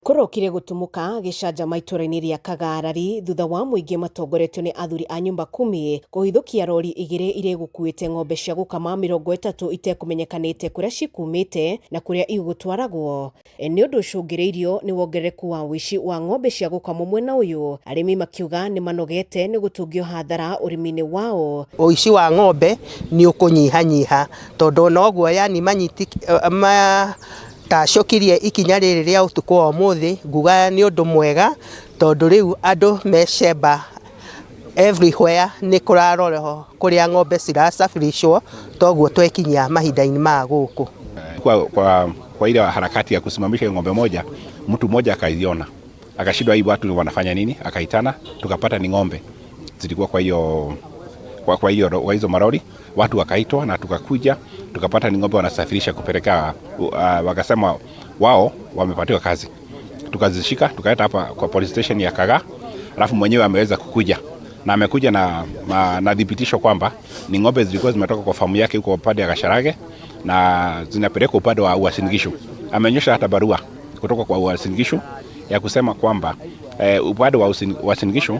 Kũrokire gũtumũka gĩcanjama itũra-inĩ rĩa Kagarari thutha wa mũingĩ matongoretio nĩ athuri a nyumba kumi kũhithũkia rori igĩrĩ iria igũkuĩte ng'ombe cia gũkama 30 itekũmenyekanĩte kũrĩa cikumĩte na kũrĩa igũtwaragwo. Nĩ ũndũ ũcũngĩrĩirio nĩ wongerereku wa ũici wa ng'ombe cia gũkamwo mwena ũyũ, arĩmi makiuga nĩ manogete nĩ gũtũngio hathara ũrĩmi-inĩ wao. Ũici wa ng'ombe nĩ ũkũnyihanyiha tondũ ona ũguo yani manyiti matacũkirie ikinya rĩrĩ rĩa ũtukũ wa ũmũthĩ, nguga nĩ ũndũ mwega tondũ rĩu andũ me cemba everywhere nĩ kũrarorwo kũrĩa ng'ombe cirasafirishwo, toguo twekinyia mahinda-inĩ maya gũkũ. Kwa ile harakati ya kusimamisha ng'ombe moja, mtu mmoja akaiona akashindwa, hii watu wanafanya nini? Akaitana, tukapata ni ng'ombe zilikuwa kwa hiyo kwa hiyo kwa hizo marori, watu wakaitwa na tukakuja tukapata ni ng'ombe wanasafirisha kupeleka, wakasema wao wamepatiwa kazi, tukazishika tukaleta hapa kwa police station ya Kagaa, alafu mwenyewe ameweza kukuja na amekuja na thibitisho kwamba ni ng'ombe zilikuwa zimetoka kwa famu yake huko upande ya Gacharage na zinapelekwa upande wa Uasin Gishu. Ameonyesha hata barua kutoka kwa Uasin Gishu ya kusema kwamba upande wa Uasin Gishu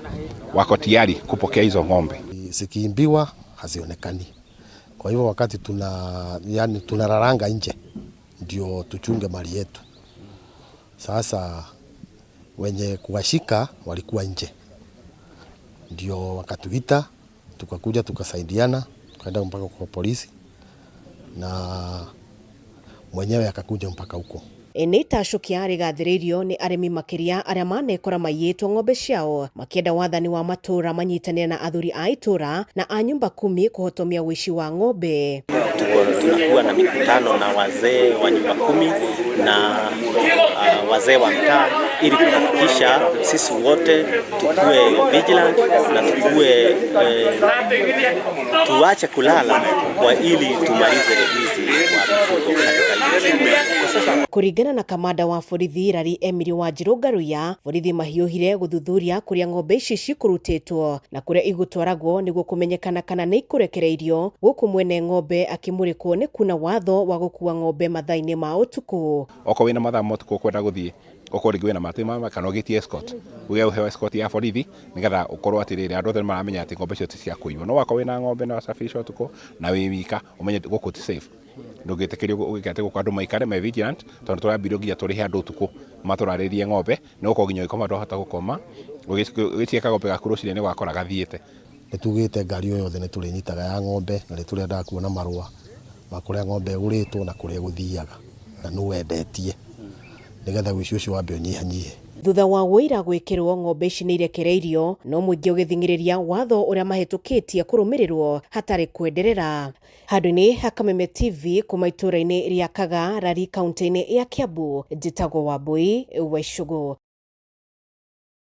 wako tayari kupokea hizo ng'ombe. Zikiimbiwa hazionekani. Kwa hivyo wakati yani tunararanga nje ndio tuchunge mali yetu. Sasa wenye kuwashika walikuwa nje, ndio wakatuita, tukakuja tukasaidiana, tukaenda mpaka kwa polisi na mwenyewe akakuja mpaka huko. Nĩ itacũkia rĩgathĩrĩirio nĩ arĩmi makĩria arĩa manekora maiyĩtwo ng'ombe ciao makĩenda wathani wa matũra manyitanĩre na athuri a itũra na a nyumba kumi kũhotomia ũici wa ng'ombe. Tunakuwa na mikutano na wazee wa nyumba kumi na wazee wa mtaa ili kuhakikisha sisi wote tukue vigilant na tuache kulala kwa ili tumalize wizi wa mifugo katika. Kũringana na kamanda wa borithi Rari Emily Wanjiru Ngaruiya, borithi mahiũhire gũthuthuria kũrĩa ng'ombe ici cikũrutĩtwo na kũrĩa igũtwaragwo nĩguo kũmenyekana kana nĩ ikũrekereirio, gũkũ mwene ng'ombe akĩmũrĩkwo nĩ kuna watho wa gũkua ng'ombe mathaa-inĩ ma ũtukũ. Okorwo wĩna mathaa ma ũtukũ ũkwenda gũthiĩ, okorwo rĩngĩ wĩna matĩ mama kana ũgĩtie escort, uge ũheo escort ya borithi nĩgetha ũkorwo atĩrĩrĩ andũ othe nĩmaramenya atĩ ng'ombe icio ti cia kũiywo. No wakorwo wĩna ng'ombe na wasafirisha ũtukũ na wĩ wika, ũmenye gũkũ ti safe. Ndũngĩtĩkĩrio ũgĩke atĩ gũkũ andũ maikare me vigilant, tondũ tũrambĩrĩrio nginya tũrĩhe andũ ũtukũ matũrarĩrie ng'ombe, nĩ gũkorwo nginya ũgĩkoma ndwahota gũkoma, ũgĩtiga kagombe gaku rũcinĩ nĩ ũgakora gathiĩte. Nĩ tugĩte ngari o yothe nĩ tũrĩnyitaga ya ng'ombe na nĩ tũrendaga kuona marũa ma kũrĩa ng'ombe ĩgũrĩtwo na kũrĩa ĩgũthiaga na nũ wendetie nĩgetha ũici ũcio wambe ũnyihanyihe. Thutha wa ũira gwĩkĩrwo ng'ombe ici nĩ irekereirio, no mũingĩ ũgĩthing'ĩrĩria watho ũrĩa mahĩtũkĩtie kũrũmĩrĩrwo hatarĩ kwenderera. Handũ-inĩ ha Kameme TV kuma itũra-inĩ rĩa Kagarari kaunti-inĩ ya Kiambu, njĩtagwo Wambui wa Icũgũ.